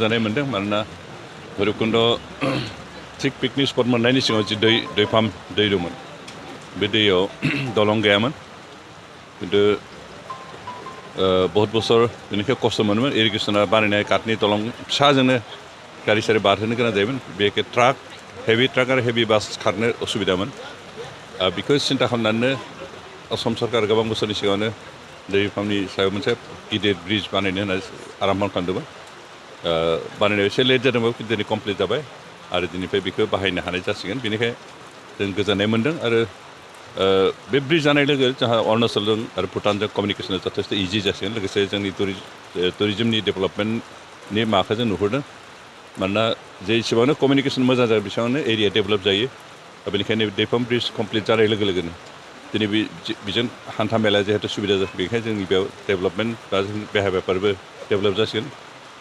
गोजोननाय मोन्दों मानोना भैरबकुन्द थिग पिकनिक स्पट मोननायनि सिगाङाव जि दै पाम्प दै दंमोन बे दैयाव दलं गैयामोन खिन्थु बहुत बोसोर बेनिखाय खस्थ' मोनोमोन इरिगेसना बानायनाय काटनि दलं फिसाजोंनो गारि सारि बारहोनो गोनां जायोमोन बेखौ ट्राक हेभि ट्राक आरो हेभि बास खारनो असुबिदामोन बेखौ सिन्था खालामनानैनो असम सरकार गोबां बोसोरनि सिगाङावनो दै पाम्पनि सायाव मोनसे गिदिर ब्रिज बानायनो होनना आराम्भ खालामदोंमोन बानायनायाव एसे लेट जादोंमोन खिन्थु दिनै कमप्लिट जाबाय आरो दिनैफ्राय बेखौ बाहायनो हानाय जासिगोन बेनिखाय जों गोजोननाय मोन्दों आरो बे ब्रिज जानाय लोगो जोंहा अरुणाचलजों आरो भुटानजों कमिउनिकेसना जथेस्थ' इजि जासिगोन लोगोसे जोंनि टुरिजमनि डेभेलपमेन्टनि माखौ जों नुहुरदों मानोना जे एसेबांनो कमिउनिकेसन मोजां जायो बेसेबांनो एरिया डेभेलप जायो बेनिखायनो दै पाम्प ब्रिज कमप्लिट जानाय लोगो लोगोनो दिनै बेजों हान्था मेला जिहेतु सुबिदा जायो बेनिखायनो जोंनि बेयाव डेभेलपमेन्ट बा जोंनि बेहायबाफोरबो डेभेलप जासिगोन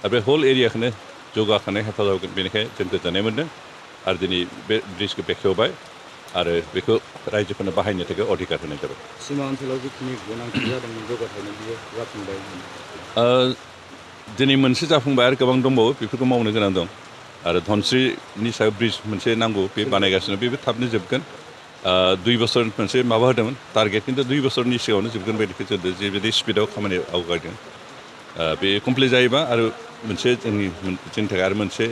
आरो बे हल एरियाखौनो जौगाखांनाय हेफाजाब होगोन बेनिखाय जों गोजोननाय मोन्दों आरो दिनै बे ब्रिजखौ बेखेवबाय आरो बेखौ रायजोफोरनो बाहायनो थाखाय अधिकार होनाय जाबाय सीमा ओनसोलाव जिखिनि गोनांथि जादोंमोन जौगाथायनि बियो जाफुंबाय दिनै मोनसे जाफुंबाय आरो गोबां दंबावो बेफोरखौ मावनो गोनां दं आरो धनस्रिनि सायाव ब्रिज मोनसे नांगौ बे बानायगासिनो बेबो थाबनो जोबगोन 2 बोसोर मोनसे माबा होदोंमोन टारगेट खिन्थु 2 बोसोरनि सिगाङावनो जोबगोन बायदिखौ जों जेबायदि स्पिडआव खामानि आवगायदों बे कमप्लिट जायोबा आरो मोनसे जोंनि थाखाय आरो मोनसे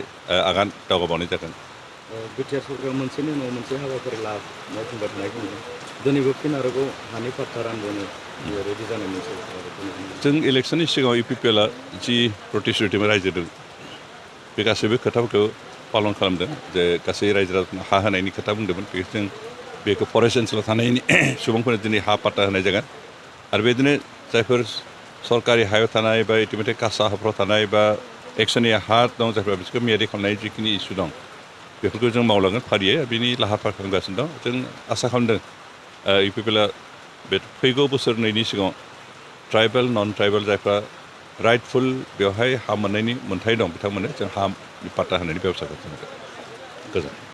आगान दावगाबावनाय जागोन बिटिआर सरकारा मोनसेनि उनाव मोनसे हाबाफारि मावफुंबाय थानायखौ नुदों दिनैबो फिन आरोबाव हानि पाट्टा रानबावनो रेडि जानाय मोनसे जों इलेक्सननि सिगाङाव इउपिपिएलआ जि प्रतिश्रुतिमोन रायजोजों बे गासैबो खोथाफोरखौ पालन खालामदों जे गासै रायजो राजाफोरनो हा होनायनि खोथा बुंदोंमोन जों बेखौ फरेस्ट ओनसोलाव थानायनि सुबुंफोरनो दिनै हा पाट्टा होनाय जागोन आरो बेदिनो जायफोर सरकारि हायाव थानाय बा इतिमধ্যे कासा हाफ्राव थानाय बा एक्सननि हा दं जायफोरा बिसोरखौ मियादि खालामनाय जिखिनि इसु दं बेफोरखौ जों मावलांगोन फारियै बिनि लाहार फाहार खालामगासिनो दं जों आसा खालामदों इउपिपिएलआ बे फैगौ बोसोरनैनि सिगाङाव ट्राइबेल नन ट्राइबेल जायफ्रा राइटफुल बेवहाय हा मोननायनि मोन्थाय दं बिथांमोननो जों हा पाट्टा होनायनि बेब'स्था खालामगोन गोजोन